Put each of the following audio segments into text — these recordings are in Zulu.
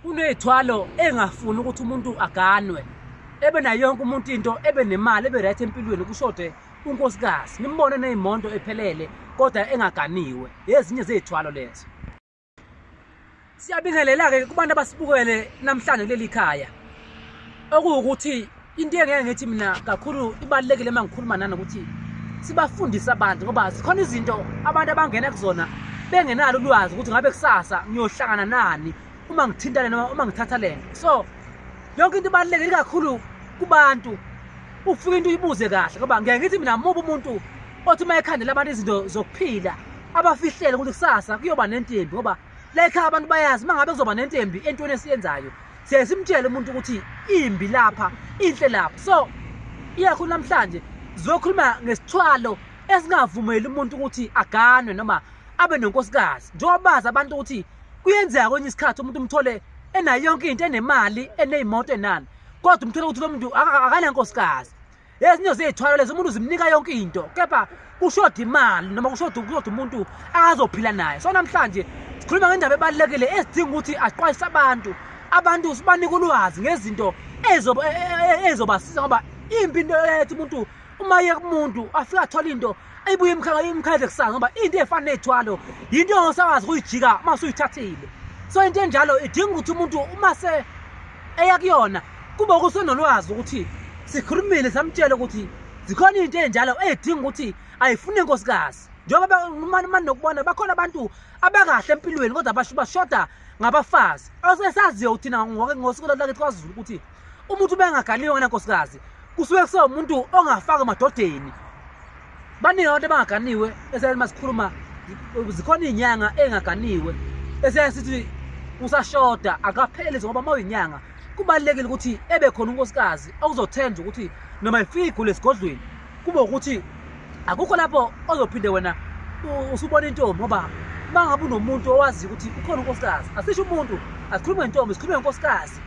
Kuney'thwalo engafuni ukuthi umuntu aganwe, ebe nayo yonke umuntu into, ebe nemali, ebe right empilweni, kushode unkosikazi, nimbone ney'moto ephelele kodwa engaganiwe. Ezinye zey'thwalo lezo. Siyabingelela-ke kubantu abasibukele namhlanje kuleli khaya, okuwukuthi into engeke ngithi mina kakhulu ibalulekile uma ngikhuluma nani ukuthi sibafundise abantu, ngoba zikhona izinto abantu abangena kuzona bengenalo ulwazi ukuthi ngabe kusasa ngiyohlangana nani uma ngithinta lena, uma ngithatha lena. So yonke into ibalulekile kakhulu kubantu, ufike into uyibuze kahle, ngoba ngeke ngithi mina mubi umuntu othi uma ekhandela abantu izinto zokuphila abafihlele ukuthi kusasa kuyoba nentembi, ngoba la ekhaya abantu bayazi uma ngabe kuzoba nentembi entweni esiyenzayo siyaye simtshele umuntu ukuthi imbi lapha, inhle lapha. So iyakhulu namhlanje sizokhuluma ngesithwalo esingavumeli umuntu ukuthi aganwe noma abe nonkosikazi, njengoba bazi abantu ukuthi kuyenzeka kwenye isikhathi umuntu umthole enayo yonke into, enemali, eney'moto, enani, kodwa umthole ukuthi lo muntu akanankosikazi. Ezinye zey'thwalo lezo umuntu zimnika yonke into, kepha kushoda imali noma kushoda umuntu akazophila naye. So namhlanje sikhuluma ngendaba ebalulekile esidinga ukuthi axwayise abantu, abantu sibanike ulwazi ngezinto ezobasiza, ngoba imbi into ethi umuntu uma ye kumuntu afike athole into ayibuye imkhathi kusasa, ngoba into efana ney'thwalo yinto ongasakwazi ukuyijika uma usuyithathile. So into enjalo idinga ukuthi umuntu uma se eya kuyona kube kusenolwazi ukuthi sikhulumile samtshela ukuthi zikhona izinto ey'njalo ey'dinga ukuthi ayifune inkosikazi. Njengoba uma nokubona bakhona abantu abakahle empilweni kodwa bashoda ngabafazi. Esaziyo thina ngosiko lakithi kwaZulu ukuthi umuntu ubengaganiwe ngenankosikazi kusuke kusewumuntu ongafaki emadodeni. Baningi abantu abangaganiwe esele masikhuluma, zikhona iy'nyanga ey'ngaganiwe esele sithi usashoda akapheli, ngoba uma uyinyanga kubalulekile ukuthi ebe khona unkosikazi okuzothenjwa ukuthi noma ifike igule esigodlweni kube ukuthi akukho lapho ozophinde wena usubona intombi, ngoba uma ngabe unomuntu owaziyo ukuthi ukhona unkosikazi, asisho umuntu, asikhulume ngentombi, sikhulume ngenkosikazi.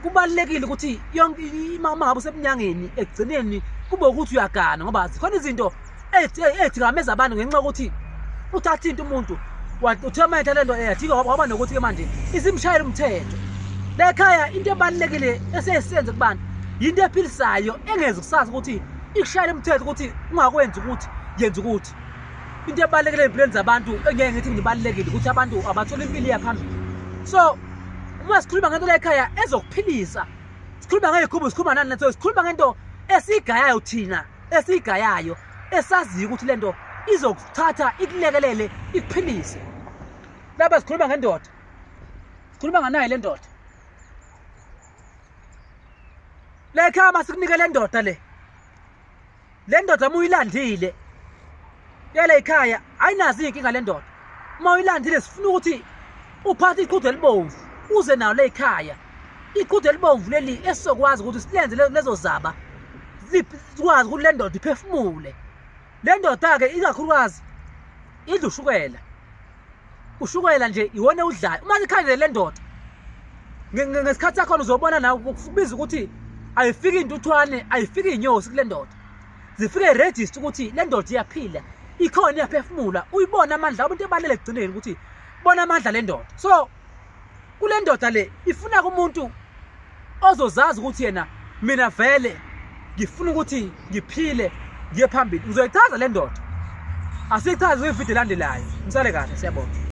Kubalulekile ukuthi yonke uma ngabe usebunyangeni ekugcineni kube ukuthi uyagana, ngoba zikhona izinto ey'thikameza abantu ngenxa yokuthi uthatha into umuntu uthe uma ethatha lento yajika waba nokuthi-ke manje isimshayela umthetho. La ekhaya into ebalulekile eseyenze kubantu yinto ephilisayo engezi kusasa ukuthi ikushayele umthetho ukuthi ungakwenzi ukuthi yenza ukuthi. Into ebalulekile ey'mpilweni zabantu engeke ngithi ngibalulekile ukuthi abantu abathole impilo iyaphambili. So uma sikhuluma ngento la ekhaya ezokuphilisa, sikhuluma ngey'khumbu, sikhuluma nani, so sikhuluma ngento esiyigayayo thina, esiyigayayo, esaziyo ukuthi le nto izokuthatha ikulekelele ikuphilise. Lapha sikhuluma ngendoda, sikhuluma nganayo le ndoda. La ekhaya masikunike le ndoda le, le ndoda uma uyilandile yale ekhaya ayinazo iy'nkinga le ndoda. Uma uyilandile sifuna ukuthi uphathe iqhude elibomvu uze nayo le ekhaya, iqhude elibomvu leli esizokwazi ukuthi silenze lezo zaba sikwazi ukuthi le ndoda iphefumule. Le ndoda-ke ikakhulukazi idla ushukela, ushukela nje iwona udlayo. Uma sikhandele le ndoda ngesikhathi sakhona uzobona nawe kubiza ukuthi ayifiki intuthwane, ayifiki iy'nyosi kule ndoda, zifike register ukuthi le ndoda iyaphila, ikhona, iyaphefumula, uyibone amandla. Into ebalulekile ekugcineni ukuthi bona amandla le ndoda. So kule ndoda le ifuna kumuntu ozozazi ukuthi yena mina vele ngifuna ukuthi ngiphile ngiye phambili. Ngizoyichaza le ndoda, asiyichaze kwividiyo elandelayo. Ngisale kahle, siyabonga.